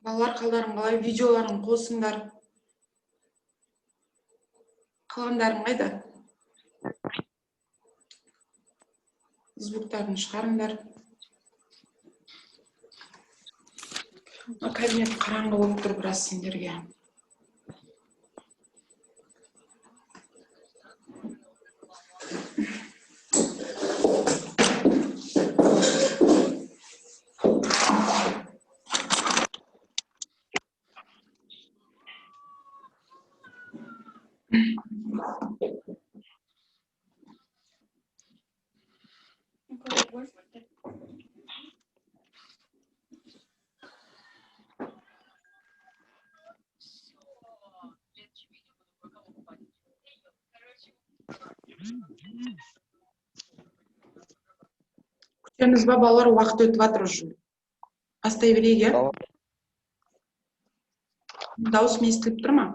Балалар, қалдарың қалай? Видеоларын қосыңдар. Қалғандарың қайда? Звуктарын шығарыңдар. Мына кабинет қараңғы болып тұр біраз сендерге. Күтеміз ба, балалар? Уақыт өтіп жатыр уже. Бастай берейік, иә? Дауысым естіліп тұр ма?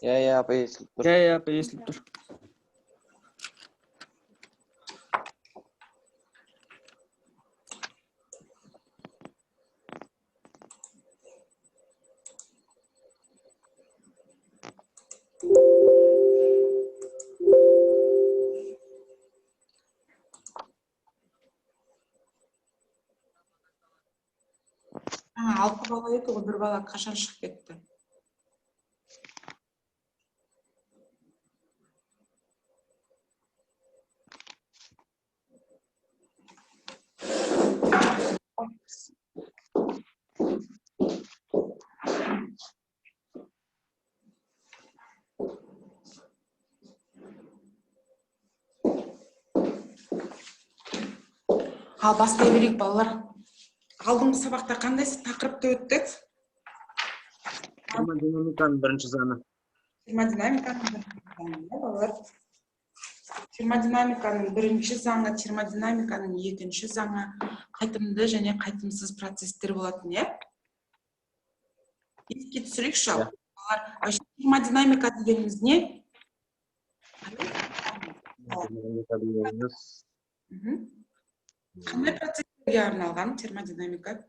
Иә, апай, естіліп тұр. Иә, апай, естіліп тұр. Жаңа 6 бала еді ғой, бір бала қашан шығып кетті? Ал бастай берейік, балалар. Алдыңғы сабақта қандай тақырыпты өттік? Термодинамиканың бірінші заңы. Термодинамиканың бірінші заңы, иә, балалар? Термодинамиканың бірінші заңы, термодинамиканың екінші заңы, қайтымды және қайтымсыз процесстер болатын, иә? Еске түсірейікші, ал. Балалар, вообще термодинамика дегеніміз не? Термодинамика дегеніміз Қандай процесстерге арналған термодинамика?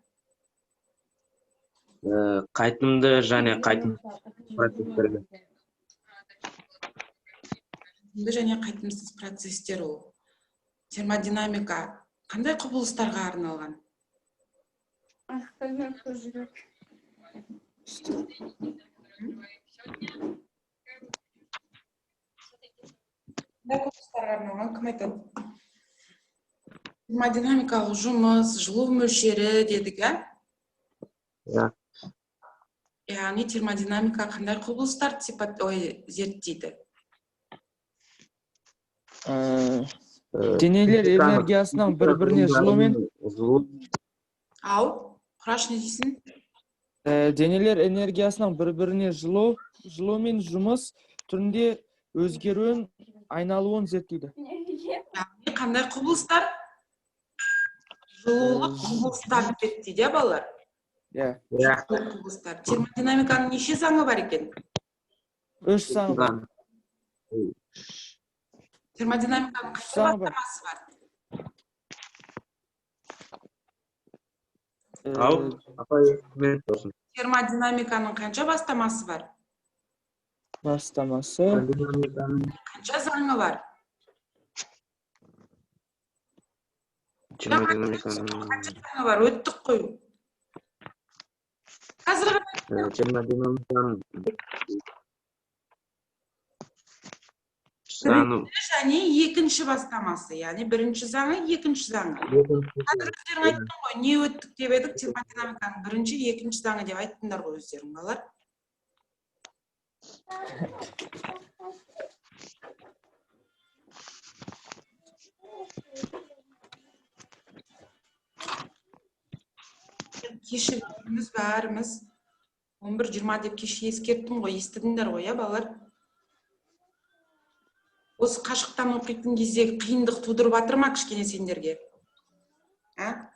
Қайтымды және қайтымсыз процесстерге. Қайтымды және қайтымсыз процесстер ол. Термодинамика қандай құбылыстарға арналған? Қандай құбылыстарға арналған? Кім айтады? Термодинамикалық жұмыс, жылу мөлшері дедік, ә? Иә. Яғни термодинамика қандай құбылыстарды зерттейді? Денелер энергиясының бір-біріне жылумен Жылу. Ау, Құраш, не дейсің? Денелер энергиясының бір-біріне жылумен жұмыс түрінде өзгеруін, айналуын зерттейді. Яғни қандай құбылыстар? Жылулық құбылыстар зерттейді, иә, балалар? Иә. Иә. Жылулық құбылыстар. Термодинамиканың неше заңы бар екен? 3 заңы бар. Термодинамиканың Үш қанша заңы бар. бастамасы бар? Ау, апай, мен болсын. Термодинамиканың қанша бастамасы бар? Бастамасы. Термодинамиканың Қанша заңы бар? Термодинамиканың Қанша заңы бар? Өттік қой. Қазір ғана Термодинамиканың заңы. Және екінші бастамасы, яғни бірінші заңы, екінші заңы. Қазір өздерің айттың ғой, не өттік деп едік, термодинамиканың бірінші, екінші заңы деп айттыңдар ғой өздерің, балалар. Кешігіміз бәріміз 11:20 деп кеше ескерттім ғой, естідіңдер ғой, иә, балалар? Осы қашықтан оқитын кезде қиындық тудырып жатыр ма кішкене сендерге? А?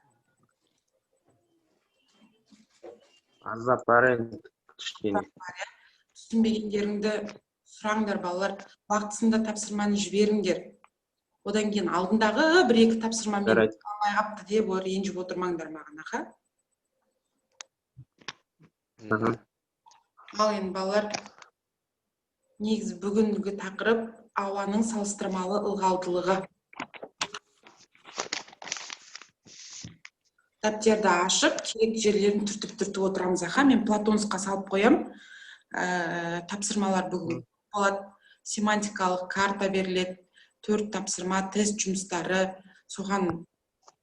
Аздап бар енді кішкене. Түсінбегендеріңді сұраңдар, балалар. Уақытысында тапсырманы жіберіңдер. Одан кейін алдындағы бір-екі тапсырмамен Жарайды. алмай қапты деп олар ренжіп отырмаңдар маған, аха? Мхм. Ал енді, балалар, негізі бүгінгі тақырып — ауаның салыстырмалы ылғалдылығы. Дәптерді ашып, керек жерлерін түртіп-түртіп отырамыз. Аха, мен Платонусқа салып қоям. Тапсырмалар бүгін болады. Семантикалық карта беріледі, төрт тапсырма, тест жұмыстары. Соған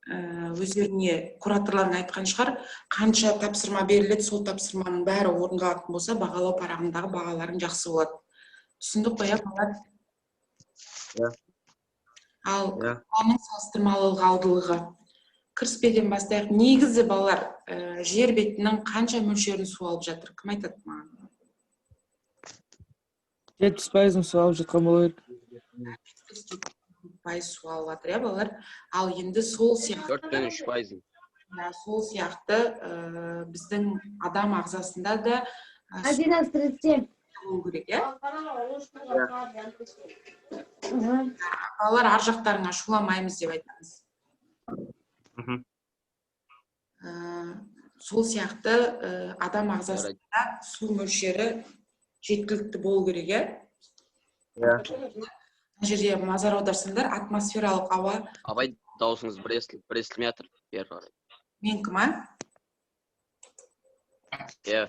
өздеріне кураторларың айтқан шығар, қанша тапсырма беріледі, сол тапсырманың бәрі орындалатын болса, бағалау парағындағы бағаларың жақсы болады. Түсіндік қой, иә, балалар? Иә. Ал Иә. Ауаның салыстырмалы ылғалдылығы. Кіріспеден бастайық. Негізі, балалар, жер бетінің қанша мөлшерін су алып жатыр? Кім айтады маған? 70%-ын су алып жатқан болу керек. 70% су алып жатыр, иә, балалар. Ал енді сол сияқты 4,3%-ын. Иә, сол сияқты біздің адам ағзасында да су 11:37. болу керек, иә? Мгм. Балалар, ар жақтарыңа шуламаймыз деп айтамыз. Сол сияқты адам ағзасында су мөлшері жеткілікті болу керек, иә? Иә. Мына жерде назар аударсаңдар, атмосфералық ауа. Апай, дауысыңыз бір естіліп, бір естілмей жатыр бері қарай. Менікі ма? Иә,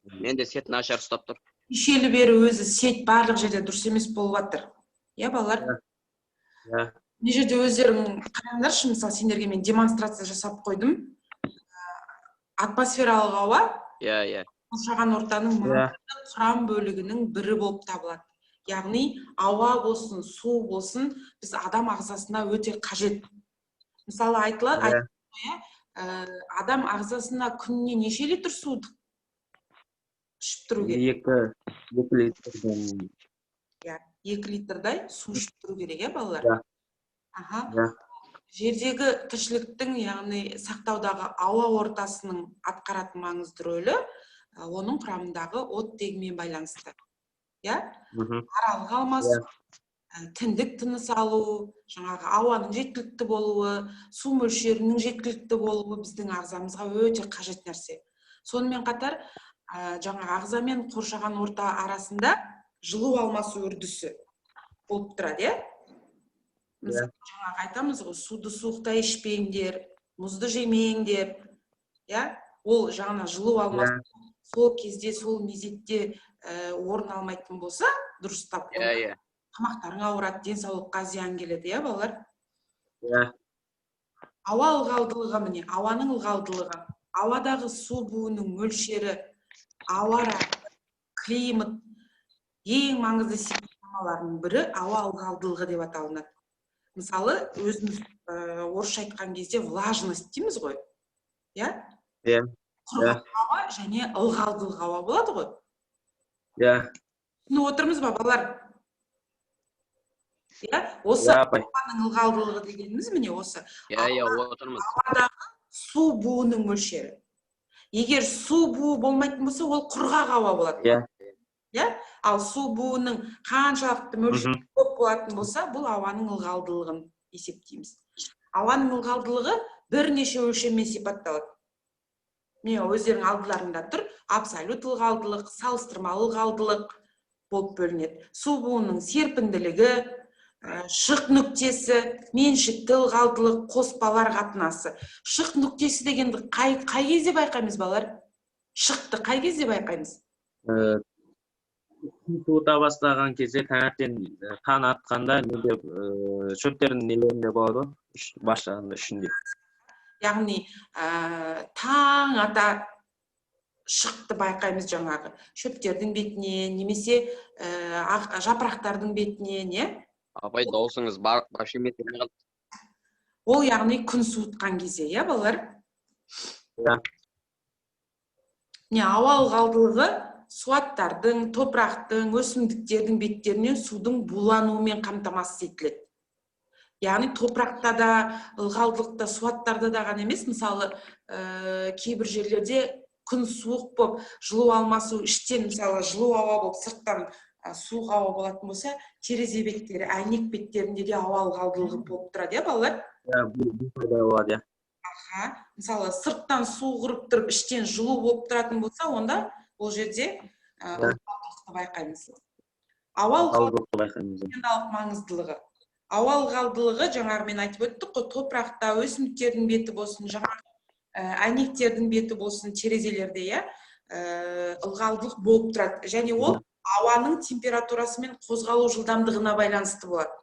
менде сеть нашар ұстап тұр. Кешелі бері өзі сеть барлық жерде дұрыс емес болып жатыр, иә, балалар? Иә. Мына жерде өздерің қараңдаршы. Мысалы, сендерге мен демонстрация жасап қойдым. Атмосфералық ауа иә иә қоршаған ортаның маңызды құрам бөлігінің бірі болып табылады. Яғни ауа болсын, су болсын, біз адам ағзасына өте қажет. Мысалы, айтылады, иә, адам ағзасына күніне неше литр су ішіп тұру керек? 2 литрден. 2 литрдай су ішіп тұру керек, иә, балалар? Иә. Аха. Иә. Жердегі тіршіліктің, яғни сақтаудағы ауа ортасының атқаратын маңызды рөлі оның құрамындағы оттегімен байланысты, иә? Аралық алмасу, тіндік тыныс алу, жаңағы ауаның жеткілікті болуы, су мөлшерінің жеткілікті болуы біздің ағзамызға өте қажет нәрсе. Сонымен қатар жаңағы ағза мен қоршаған орта арасында жылу алмасу үрдісі болып тұрады, иә? Мысалы, жаңағы айтамыз ғой, суды суықта ішпеңдер, мұзды жемеңдер, иә? Ол жаңа жылу алмасу сол кезде, сол мезетте орын алмайтын болса дұрыстап, иә иә тамақтарың ауырады, денсаулыққа зиян келеді, иә, балалар? Иә. Ауа ылғалдылығы. Міне, ауаның ылғалдылығы — ауадағы су буының мөлшері. Ауа райы, климат ең маңызды сипаттамаларының бірі ауа ылғалдылығы деп аталынады. Мысалы, өзіміз орысша айтқан кезде влажность дейміз ғой, иә? Иә. Құрғақ ауа және ылғалдылық ауа болады ғой. Иә. Түсініп отырмыз ба, балалар? Иә, осы Иә, апай. Ауаның ылғалдылығы дегеніміз міне осы. Иә, отырмыз. Ауадағы су буының мөлшері. Егер су буы болмайтын болса, ол құрғақ ауа болады. Иә, ал су буының қаншалықты мөлшері көп болатын болса, бұл ауаның ылғалдылығын есептейміз. Ауаның ылғалдылығы бірнеше өлшеммен сипатталады. Міне, өздерінің алдыларында тұр: абсолют ылғалдылық, салыстырмалы ылғалдылық болып бөлінеді. Су буының серпімділігі, шық нүктесі, меншікті ылғалдылық, қоспалар қатынасы. Шық нүктесі дегенді қай кезде байқаймыз, балалар? Шықты қай кезде байқаймыз? Күн суыта бастаған кезде, таңертең, таң атқанда неде, шөптердің нелерінде болады ғой, бас жағында, ішінде. Яғни таң ата шықты байқаймыз жаңағы шөптердің бетінен немесе жапырақтардың бетінен, иә? Апай, дауысыңыз бар вообще естілмей қалды. Ол, яғни, күн суытқан кезде, иә, балалар? Иә. Міне, ауа ылғалдылығы суаттардың, топырақтың, өсімдіктердің беттерінен судың булануымен қамтамасыз етіледі. Яғни топырақта да ылғалдылықта, суаттарда да ғана емес. Мысалы, кейбір жерлерде күн суық болып, жылу алмасу іштен, мысалы, жылу ауа болып, сырттан суық ауа болатын болса, терезе беттері, әйнек беттерінде де ауа ылғалдылығы болып тұрады, иә, балалар? Иә, бұл пайда болады, иә. Аха, мысалы, сырттан су ұрып тұрып, іштен жылу болып тұратын болса, онда ол жерде ылғалдылықты байқаймыз. Ауа Ылғалдылықты байқаймыз. ылғалдылық маңыздылығы. Ауа ылғалдылығы, жаңағы мен айтып өттік қой, топырақта, өсімдіктердің беті болсын, жаңағы әйнектердің беті болсын, терезелерде, иә, ылғалдылық болып тұрады. Және ол ауаның температурасы мен қозғалу жылдамдығына байланысты болады.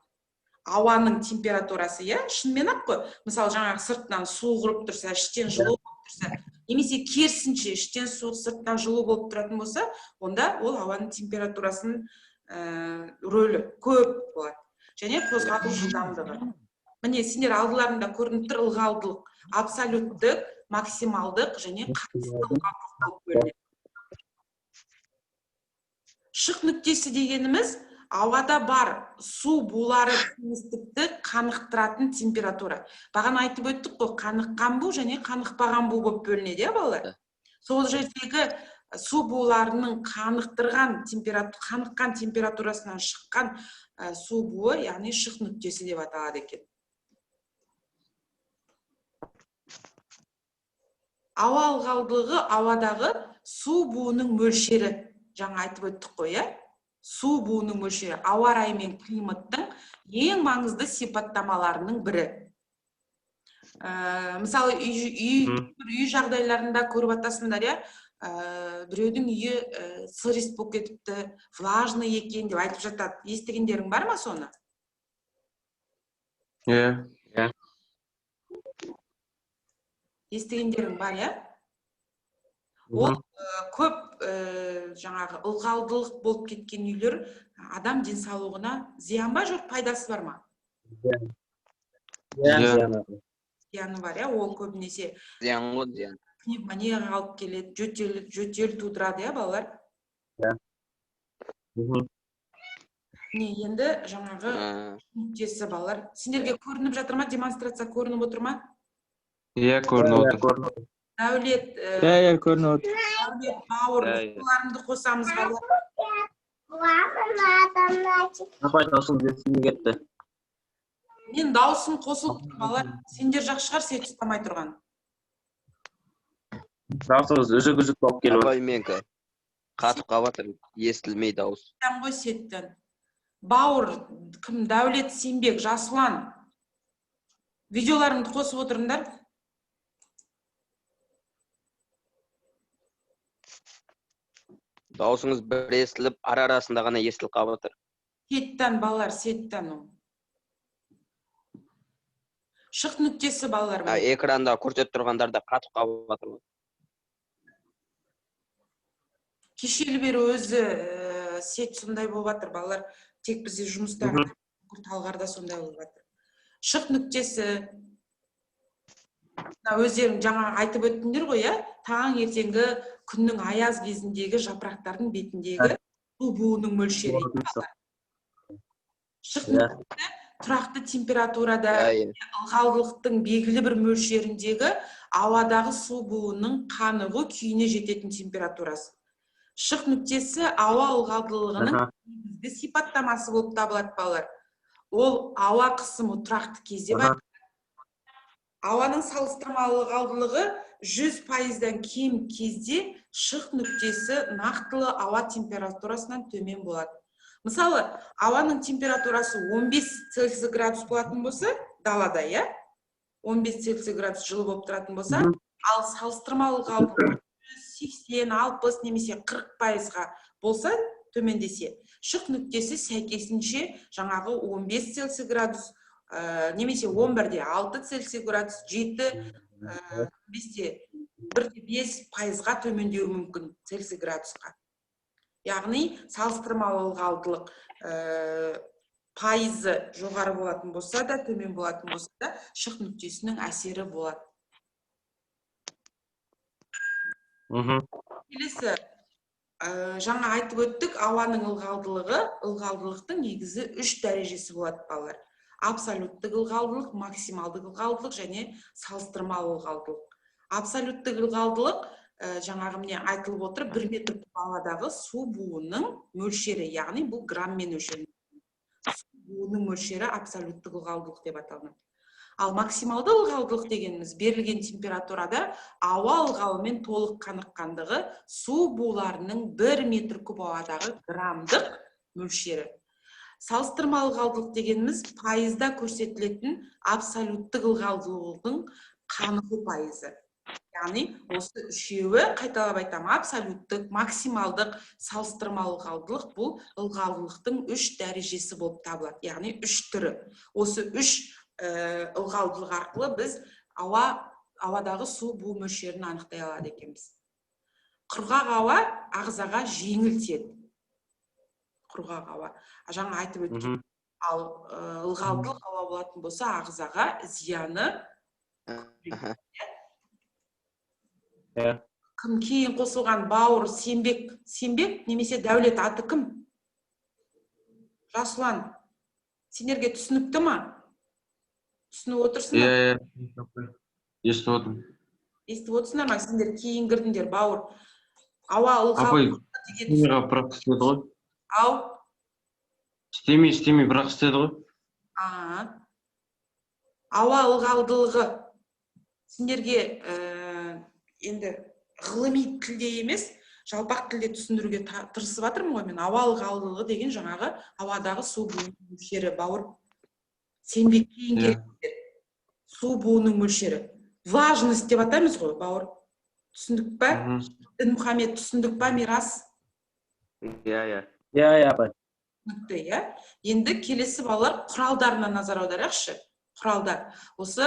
Ауаның температурасы, иә, шынымен ақ қой. Мысалы, жаңағы сыртынан су ұрып тұрса, іштен жылу болып тұрса, немесе керісінше, іштен суық, сырттан жылу болып тұратын болса, онда ол ауаның температурасының рөлі көп болады. Және қозғалу жылдамдығы. Міне, сендер алдыларында көрініп тұр ылғалдылық. Абсолюттік, максималдық және қатысты ылғалдылық болып бөлінеді. Шық нүктесі дегеніміз ауада бар су булары кеңістікті қанықтыратын температура. Бағана айтып өттік қой, қаныққан бу және қанықпаған бу болып бөлінеді, иә, балалар? Сол жердегі су буларының қаныққан температурасынан шыққан су буы, яғни шық нүктесі деп аталады екен. Ауа ылғалдылығы ауадағы су буының мөлшері. Жаңа айтып өттік қой, иә? Су буының мөлшері ауа райы мен климаттың ең маңызды сипаттамаларының бірі. Мысалы, үй жағдайларында көріп атасыңдар, иә? Біреудің үйі сырость болып кетіпті, влажный екен деп айтып жатады. Естігендерің бар ма соны? Иә. Иә. Естігендерің бар, иә? Ол көп жаңағы ылғалдылық болып кеткен үйлер адам денсаулығына зиян ба, жоқ пайдасы бар ма? Зиян. Зиян. Зияны бар, иә? Ол көбінесе Зиян ғой, зиян. пневмонияға алып келеді, жөтел тудырады, иә, балалар? Иә. Міне, енді жаңағы нүктесі, балалар. Сендерге көрініп жатыр ма? Демонстрация көрініп отыр ма? Иә, көрініп отыр. Дәулет, Иә, иә, көрініп отыр. Дәулет, Бауыр, Иә, иә. видеоларыңды қосамыз, балалар. Апай, дауысыңыз естілмей кетті. Мен дауысым қосылып тұр, балалар. Сендер жақ шығар сеть ұстамай тұрған. Дауысыңыз үзік-үзік болып келіп отыр. Апай, менікі қатып қалып жатыр, естілмей дауыс. Сеттен ғой, сеттен. Бауыр, кім, Дәулет, Сенбек, Жасұлан. Видеоларыңды қосып отырыңдар. Дауысыңыз бір естіліп, ара арасында ғана естіліп қалып жатыр. Сеттен, балалар, сеттен ол. Шық нүктесі, балалар. Экранда көрсетіп тұрғандар да қатып қалып жатыр ғой. Кешелі бері өзі сеть сондай болып жатыр, балалар. Тек бізде жұмыста, бүкіл Талғарда сондай болып жатыр. Шық нүктесі. Мына өздерің жаңа айтып өттіңдер ғой, иә? Таңертеңгі күннің аяз кезіндегі жапырақтардың бетіндегі су буының мөлшері. Шық нүктесі тұрақты температурада ылғалдылықтың белгілі бір мөлшеріндегі ауадағы су буының қанығу күйіне жететін температурасы. Шық нүктесі ауа ылғалдылығының негізгі сипаттамасы болып табылады, балалар. Ол ауа қысымы тұрақты кезде байқалады. Ауаның салыстырмалы ылғалдылығы 100%-дан кем кезде шық нүктесі нақтылы ауа температурасынан төмен болады. Мысалы, ауаның температурасы 15 Цельсий градус болатын болса, далада, иә? 15 Цельсий градус жылы болып тұратын болса, ал салыстырмалы ылғалдылық 80, 60 немесе 40%-ға болса, төмендесе, шық нүктесі сәйкесінше жаңағы 15 Цельсий градус, немесе 11-де 6 Цельсий градус, 7, 5-те 1,5%-ға төмендеуі мүмкін Цельсий градусқа. Яғни салыстырмалы ылғалдылық пайызы жоғары болатын болса да, төмен болатын болса да, шық нүктесінің әсері болады. Келесі, жаңа айтып өттік, ауаның ылғалдылығы, ылғалдылықтың негізі 3 дәрежесі болады, балалар. Абсолюттік ылғалдылық, максималдық ылғалдылық және салыстырмалы ылғалдылық. Абсолюттік ылғалдылық, жаңағы міне айтылып отыр, 1 метр куб ауадағы су буының мөлшері, яғни бұл грамммен өлшенеді. Су буының мөлшері абсолюттік ылғалдылық деп аталынады. Ал максималды ылғалдылық дегеніміз — берілген температурада ауа ылғалымен толық қаныққандығы су буларының 1 метр куб ауадағы граммдық мөлшері. Салыстырмалы ылғалдылық дегеніміз — пайызда көрсетілетін абсолюттік ылғалдылықтың қанығу пайызы. Яғни осы үшеуі, қайталап айтамын, абсолюттік, максималдық, салыстырмалы ылғалдылық — бұл ылғалдылықтың үш дәрежесі болып табылады, яғни үш түрі. Осы үш ылғалдылық арқылы біз ауадағы су бу мөлшерін анықтай алады екенбіз. Құрғақ ауа ағзаға жеңіл тиеді, құрғақ ауа, жаңа айтып өткен. Ал ылғалдылық ауа болатын болса, ағзаға зияны. Иә. Кім кейін қосылған? Бауыр, Сенбек, Сенбек немесе Дәулет, аты кім? Жасұлан, сендерге түсінікті ма? Түсініп отырсыңдар? Иә, естіп отырмын. Естіп отырсыңдар ма? Сендер кейін кірдіңдер, бауыр. Ауа Апай, ылғал деген. Бірақ істеді ғой. Ау? Істемей, істемей, бірақ істеді ғой. А, ауа ылғалдылығы сендерге енді ғылыми тілде емес, жалпақ тілде түсіндіруге тырысып жатырмын ғой мен. Ауа ылғалдылығы деген — жаңағы ауадағы су буының мөлшері. Бауыр, Сенбек, кейін келіңдер. Су буының мөлшері, влажность деп атаймыз ғой, бауыр. Түсіндік па? Мгм. Дінмұхаммед, түсіндік па? Мирас? Иә. Иә, апай. Түсінікті, иә. Енді келесі, балалар, құралдарына назар аударайықшы. Құралдар осы.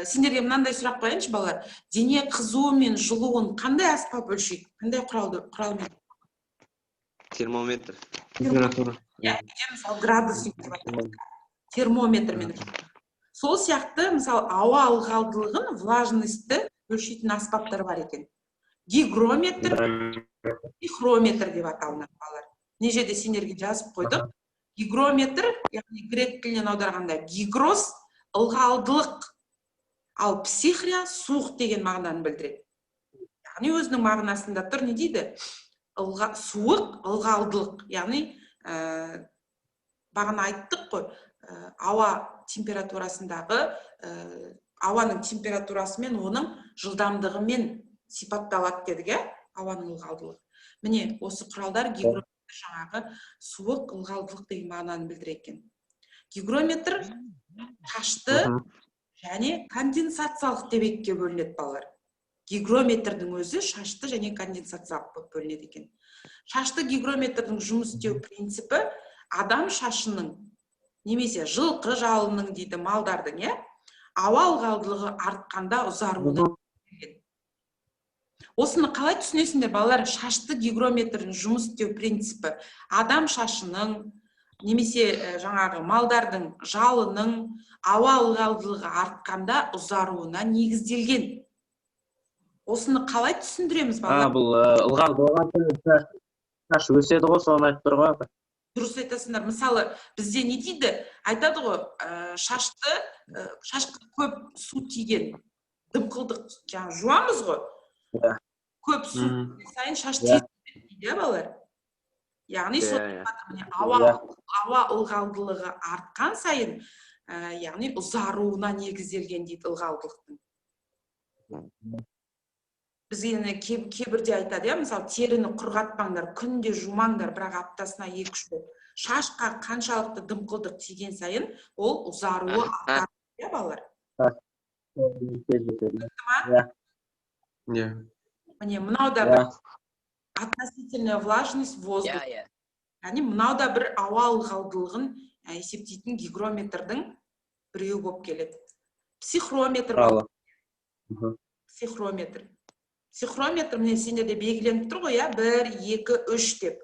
Сендерге мынандай сұрақ қояйыншы, балалар: дене қызуы мен жылуын қандай аспап өлшейді, қандай құралды, құралмен? Термометр. Температура. Иә, мысалы, градусник деп атаймыз, термометрмен. Сол сияқты, мысалы, ауа ылғалдылығын, влажность ті өлшейтін аспаптар бар екен: гигрометр, психрометр деп аталынады. Балалар, мына жерде сендерге жазып қойдық. Гигрометр, яғни грек тілінен аударғанда гигрос — ылғалдылық, ал психрия — суық деген мағынаны білдіреді. Яғни өзінің мағынасында тұр. Не дейді? Суық ылғалдылық. Яғни бағана айттық қой, ауа температурасындағы, ауаның температурасымен, оның жылдамдығымен сипатталады дедік, иә, ауаның ылғалдылығы. Міне, осы құралдар: гигрометр жаңағы суық ылғалдылық деген мағынаны білдіреді екен. Гигрометр шашты және конденсациялық деп екіге бөлінеді, балалар. Гигрометрдің өзі шашты және конденсациялық болып бөлінеді екен. Шашты гигрометрдің жұмыс істеу принципі адам шашының немесе жылқы жалының дейді, малдардың, иә, ауа ылғалдылығы артқанда ұзаруына. Осыны қалай түсінесіңдер, балалар? Шашты гигрометрдің жұмыс істеу принципі адам шашының немесе жаңағы малдардың жалының ауа ылғалдылығы артқанда ұзаруына негізделген. Осыны қалай түсіндіреміз, балалар? Бұл ылғал болған сайын шаш өседі ғой, соны айтып тұр ғой, апай. Дұрыс айтасыңдар. Мысалы, бізде не дейді? Айтады ғой, шашты, шашқа көп су тиген, дымқылдық, жаңағы жуамыз ғой. Көп су тиген сайын шаш тез өседі дейді, иә, балалар. Яғни сол Иә. міне, ауа ылғалдылығы артқан сайын, яғни ұзаруына негізделген дейді ылғалдылықтың. Бізге енді кейбірде айтады, иә, мысалы, теріні құрғатпаңдар, күнде жумаңдар, бірақ аптасына екі үш рет. Шашқа қаншалықты дымқылдық тиген сайын, ол ұзаруы артады, иә, балалар? Тез өседі. Иә. Міне, мынау да бір относительная влажность воздуха. Иә. Яғни мынау да бір ауа ылғалдылығын есептейтін гигрометрдің біреуі болып келеді. Психрометр. Құралы. Психрометр. Психрометр, міне, сендерде белгіленіп тұр ғой, иә, бір, екі, үш деп.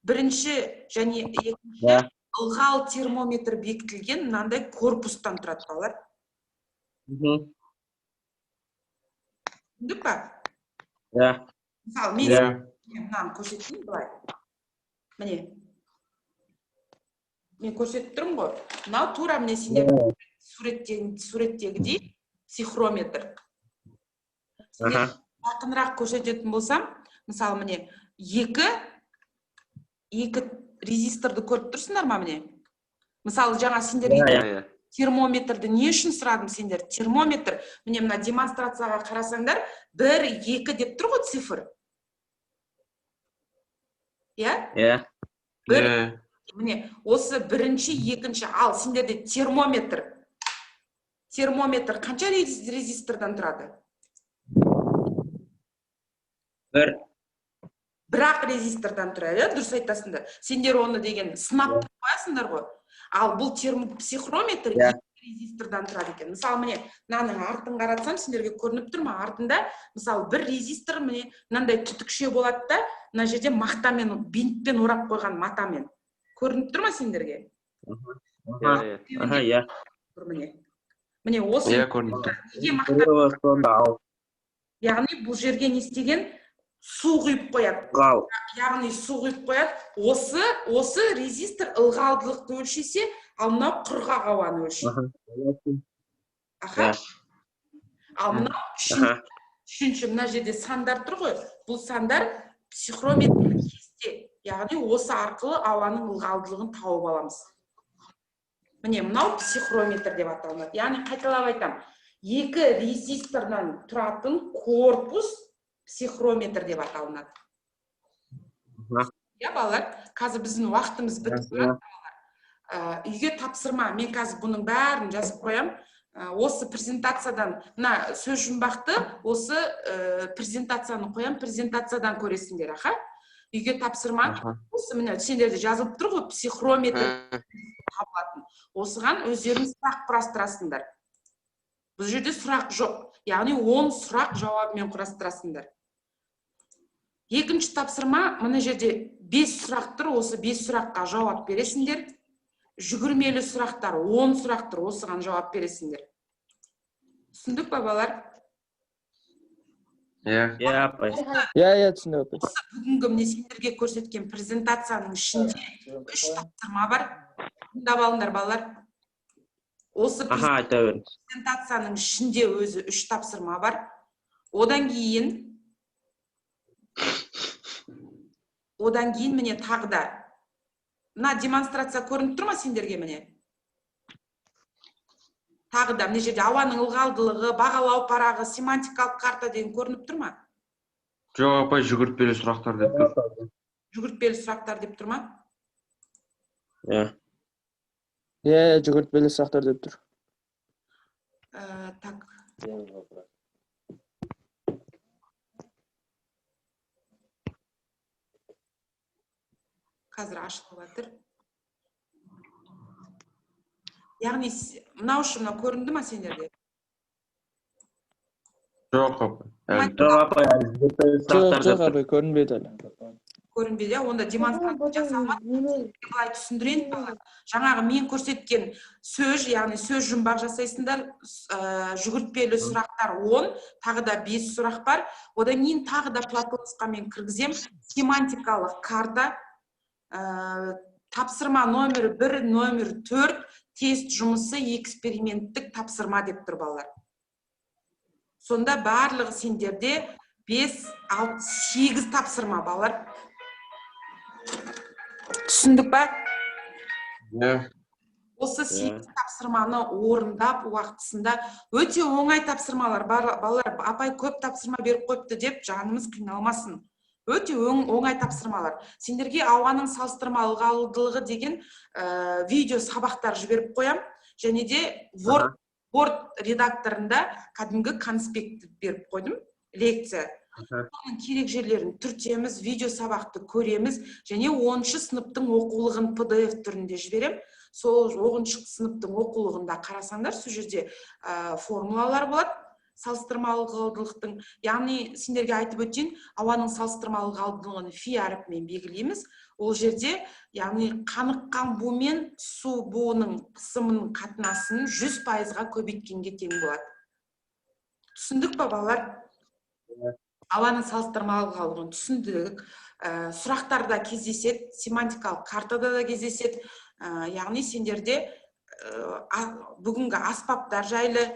Бірінші және екінші ылғал термометр бекітілген мынандай корпустан тұрады, балалар. Түсіндік па? Иә. Мысалы, мен Иә. мынаны көрсетейін былай. Міне, мен көрсетіп тұрмын ғой. Мынау тура, міне, сендер суреттегідей психрометр. Сендер жақынырақ көрсететін болсам, мысалы, міне, екі резисторды көріп тұрсыңдар ма? Міне, мысалы, жаңа сендерге Иә. Иә. Термометрді не үшін сұрадым сендер? Термометр, міне, мына демонстрацияға қарасаңдар, 1, 2 деп тұр ғой цифр. Иә? Иә. Бір, Иә. міне, осы бірінші, екінші. Ал сендерде термометр. Термометр қанша резистордан тұрады? Бір. Бірақ резистордан тұрады, иә, дұрыс айтасыңдар. Сендер оны деген сынап қоясыңдар ғой. Ал бұл психрометр Иә. екі резистордан тұрады екен. Мысалы, міне, мынаның артын қаратсам, сендерге көрініп тұр ма? Артында, мысалы, бір резистор, міне, мынандай түтікше болады да, мына жерде мақтамен, бинтпен орап қойған, матамен. Көрініп тұр ма сендерге? Иә, аха, иә. Тұр, міне. Міне, осы Иә, көрініп тұр. неге мақта? Біреуі сонда ал. Яғни бұл жерге не істеген? Су құйып қояды. Ылғал. Яғни су құйып қояды. Осы резистор ылғалдылықты өлшесе, ал мынау құрғақ ауаны өлшейді. Аха. Иә. Ал мынау үшінші, мына жерде сандар тұр ғой. Бұл сандар психрометр кесте. Яғни осы арқылы ауаның ылғалдылығын тауып аламыз. Міне, мынау психрометр деп аталынады. Яғни қайталап айтамын. Екі резистордан тұратын корпус психрометр деп аталынады. Иә, балалар, қазір біздің уақытымыз бітіп барады. Үйге тапсырма, мен қазір бұның бәрін жазып қоямын. Осы презентациядан, мына сөз жұмбақты, осы презентацияны қоямын, презентациядан көресіңдер, аха. Үйге тапсырма, осы міне сендерде жазылып тұр ғой, психрометр табылатын. Осыған өздеріңіз сұрақ құрастырасыңдар. Бұл жерде сұрақ жоқ. Яғни 10 сұрақ жауабымен құрастырасыңдар. Екінші тапсырма, мына жерде 5 сұрақ тұр, осы 5 сұраққа жауап бересіңдер. Жүгірмелі сұрақтар, 10 сұрақ тұр, осыған жауап бересіңдер. Түсіндік па, балалар? Иә. Иә, апай. Иә, иә, түсіндік, апай. Осы бүгінгі міне сендерге көрсеткен презентацияның ішінде 3 тапсырма бар. Тыңдап алыңдар, балалар. Осы Аха, айта беріңіз. презентацияның ішінде өзі 3 тапсырма бар. Одан кейін міне тағы да мына демонстрация көрініп тұр ма сендерге, міне? Тағы да мына жерде ауаның ылғалдылығы, бағалау парағы, семантикалық карта деген көрініп тұр ма? Жоқ, апай, жүгіртпелі сұрақтар деп тұр. Жүгіртпелі сұрақтар деп тұр ма? Иә. Иә, жүгіртпелі сұрақтар деп тұр. Так. Қазір ашылып жатыр. Яғни мынау үшін мынау көрінді ма сендерге? Жоқ, апай. Жоқ, апай, жүгіртпелі сұрақтар Жоқ, деп тұр. апай, көрінбеді әлі. Көрінбеді, онда демонстрация жасалмады. Былай түсіндірейін, балалар. Жаңағы мен көрсеткен сөз, яғни сөз жұмбақ жасайсыңдар, жүгіртпелі сұрақтар 10, тағы да 5 сұрақ бар. Одан кейін тағы да Платонсқа мен кіргізем семантикалық карта, тапсырма номер 1, номер 4, тест жұмысы, эксперименттік тапсырма деп тұр, балалар. Сонда барлығы сендерде 5, 6, 8 тапсырма, балалар. Түсіндік па? Иә. Осы 8 тапсырманы орындап уақытысында, өте оңай тапсырмалар бар, балалар, апай көп тапсырма беріп қойыпты деп жанымыз қиналмасын. Өте оңай тапсырмалар. Сендерге ауаның салыстырмалы ылғалдылығы деген видео сабақтар жіберіп қоям. Және де Word редакторында кәдімгі конспект беріп қойдым, лекция. Оның керек жерлерін түртеміз, видео сабақты көреміз, және 10-шы сыныптың оқулығын PDF түрінде жіберем. Сол 10-шы сыныптың оқулығында қарасаңдар, сол жерде формулалар болады салыстырмалы ылғалдылықтың. Яғни сендерге айтып өтейін, ауаның салыстырмалы ылғалдылығын фи әрпімен белгілейміз. Ол жерде, яғни қаныққан бу мен су буының қысымының қатынасын 100%-ға көбейткенге тең болады. Түсіндік па, балалар? Ауаның салыстырмалы ылғалдылығын түсіндік. Сұрақтарда кездеседі, семантикалық картада да кездеседі. Яғни сендерде бүгінгі аспаптар жайлы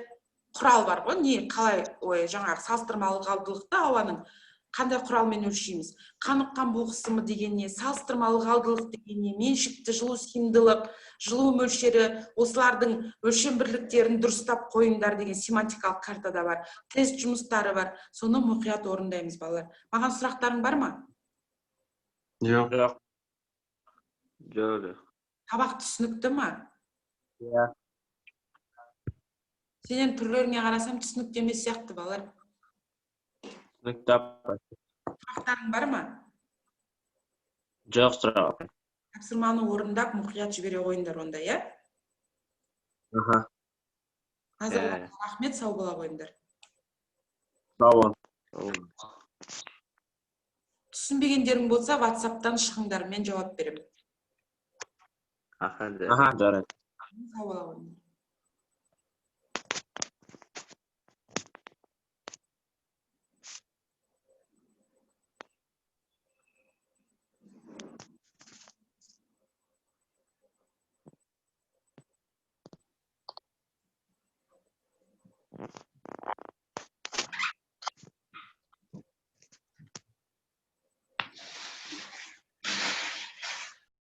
құрал бар ғой, не қалай, ой, жаңағы салыстырмалы ылғалдылықты ауаның Қандай құралмен өлшейміз? Қаныққан бу қысымы деген не, салыстырмалы ылғалдылық деген не, меншікті жылу сыйымдылық, жылу мөлшері, осылардың өлшем бірліктерін дұрыстап қойыңдар деген семантикалық картада бар, тест жұмыстары бар. Соны мұқият орындаймыз, балалар. Маған сұрақтарың бар ма? Жоқ. Жоқ, жоқ. Сабақ түсінікті ма? Иә. Сенен түрлеріңе қарасам, түсінікті емес сияқты, балалар. Түсінікті, апай. Сұрақтарың бар ма? Жоқ сұрақ, апай. Тапсырманы орындап, мұқият жібере қойыңдар онда, иә? Аха. Назарларыңа рахмет, сау бола қойыңдар. Сау бол. Түсінбегендерің болса, Ватсаптан шығыңдар, мен жауап беремін. Аха. Аха, жарайды. Сау бола қойыңдар.